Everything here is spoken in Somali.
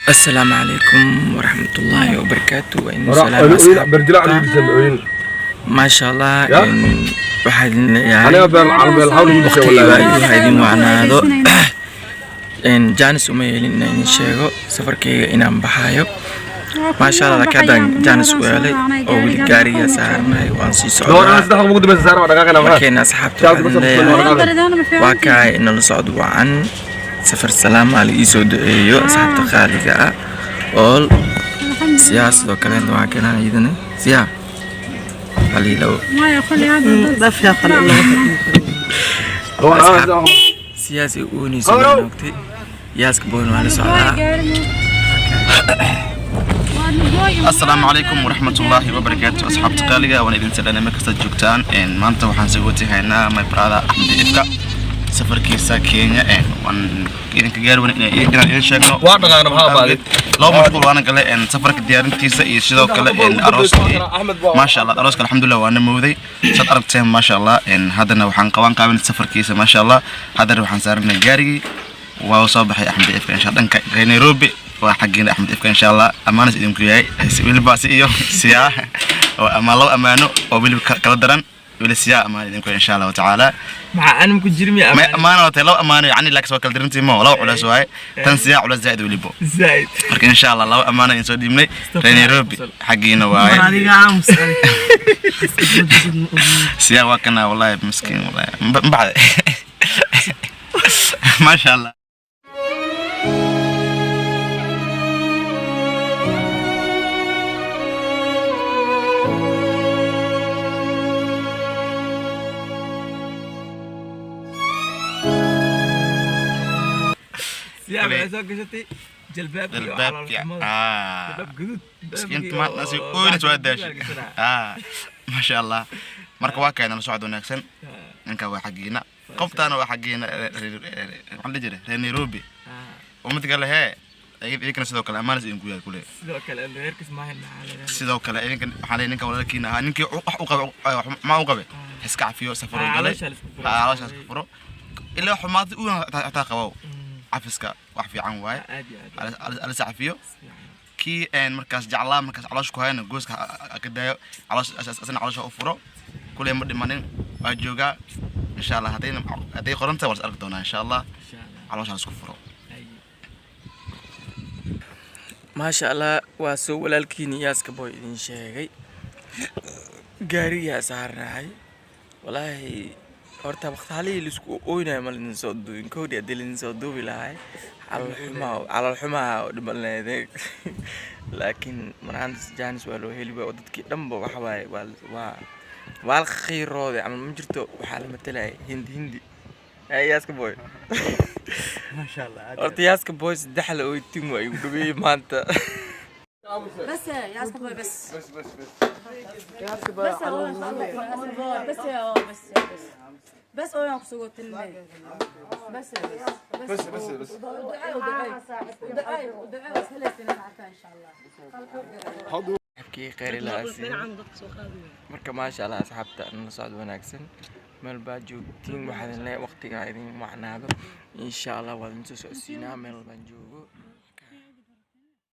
Asalaamu calaykum waraxmatullaahi wabarakaatu. Waa idin salaam asxaabta. Maasha Allah, waxaa idin leeyahay waqtiga ha idin wacnaado. Jaanis uma yeelin inaan idin sheego safarkayga inaan baxayo, maasha Allah, laakiin haddaan jaanis u helay oo weli gaariga saaranahay, waan sii socdaa. Markeena asxaabta, waxaa idin leeyahay waa kaay inala socod wacan, safar salaama, la ii soo duceeyo asxaabta qaaliga ah ool siyaa. Sidoo kaleeta waa kanaa iyadana siyaa haliilow siyaas ay uunayso waa noogtay. Yaaska boon waa la socdaa. Asalaamu calaykum waraxmatullaahi wabarakaatu, asxaabta qaaliga, waan idin salaanay mar kastaad joogtaan. Maanta waxaan soo watihaynaa my brother Axmed Ifka, safarkiisa Kenya. Waan idinka gaari wan inaan idin sheegno laba mashquul waana galay, safarka diyaarintiisa iyo sidoo kale arooskii. Maasha Allah, arooska alxamdulilah waana mowday, saad aragteen, maasha Allah. Haddana waxaan qaban qaabin safarkiisa, maasha Allah. Haddana waxaan saaranay gaarigii, waa soo baxay Axmed Ifka, insha dhanka reer Nairobi waa xaggeena Axmed Ifka, insha Allah. Ammaanas idinku yahay welibaasi iyo siyaa oo amaan, laba ammaano oo weliba kala daran, weli siyaa ammaan idinku yahay, insha Allahu tacaala. Maxaa anum ku jirmi? Ma ammaano waa tahay laba ammaano, yacni, laakiin waa kala darantii mo, laba culeys waaye, tan siyaa culeys zaa'id welibo. Zaid. Marka insha Allah laba ammaano idin soo dhiibnay, reer Nairobi xaggiina waaye. Siyaa waa kana, wallahi miskiin, wallahi ma baxday, maasha Allah. Siyaa waxay soo gashatay jalbaabkii oo jalbaabkii calool xumada. Ah. Jalbaab guduud. Miskiinta maanta si ooynas waa daashay. Ah, maasha Allah. Marka waa keenan socod wanaagsan. Ninka waa xaggiina, qoftaana waa xaggiina, maxaa la jiray, reer Nairobi. Ummad kale hee idinkana sidoo kale ammaanas idinku yahay kule. Sidoo kale reerkis maahan, maxaa laga Sidoo kale idinka waxaa leeyahay ninka walaalkiina ahaa, ninkii wax u qabe, ma u qabe, iska cafiyo, safar u Ah, galay. caloosha la isku furo. Ah, caloosha la isku furo, ilaa xumaata u hataa qabow, cafiska wax fiican waaye. Aad iyo aad. Alisa cafiyo kii een markaas jeclaa, markaas caloosha ku hayna gooska ha ka daayo, caloosha asna caloosha u furo kuley, ma dhimanin, waa joogaa, insha Allah. Hadday qoran tahay waa is arki doonaa, insha Allah. Insha Allah. Caloosha la isku furo. Maasha Allah, waa soo walaalkiini Yaaska Boy idin sheegay, gaarigaa saarnahay. Walaahi horta waqtaalihii laisku ooynayo ma lidin soo duubin kowdii, haddii lidin soo duubi lahay calool xumaa, calool xumaa oo dhiman lahayd, laakiin maraantas jaanis waa loo heli waay oo dadkii dhanba waxa waaye waa la khiirooday camal ma jirto, waxaa la matalaya Hindi Hindi. Hey, Yaaska Boy. Horta Yaaska Boy saddex la ooytin waa igu dhaweeyey maanta. بس يا عسكر بس بس بس بس بس يا بس بس بس oo ku soo tilmay بس بس بس بس دعاء ودعاء سلسلة عارفة إن شاء الله. Xabkii khayr ilaa asiiyo. Marka maasha Allah, asxaabta, nala socod wanaagsan meel baa joogtiin. Waxaa idin leeyahay waqtiga idin wacnaado, insha Allah. Waa idin soo socodsiinaa meel baan joogo.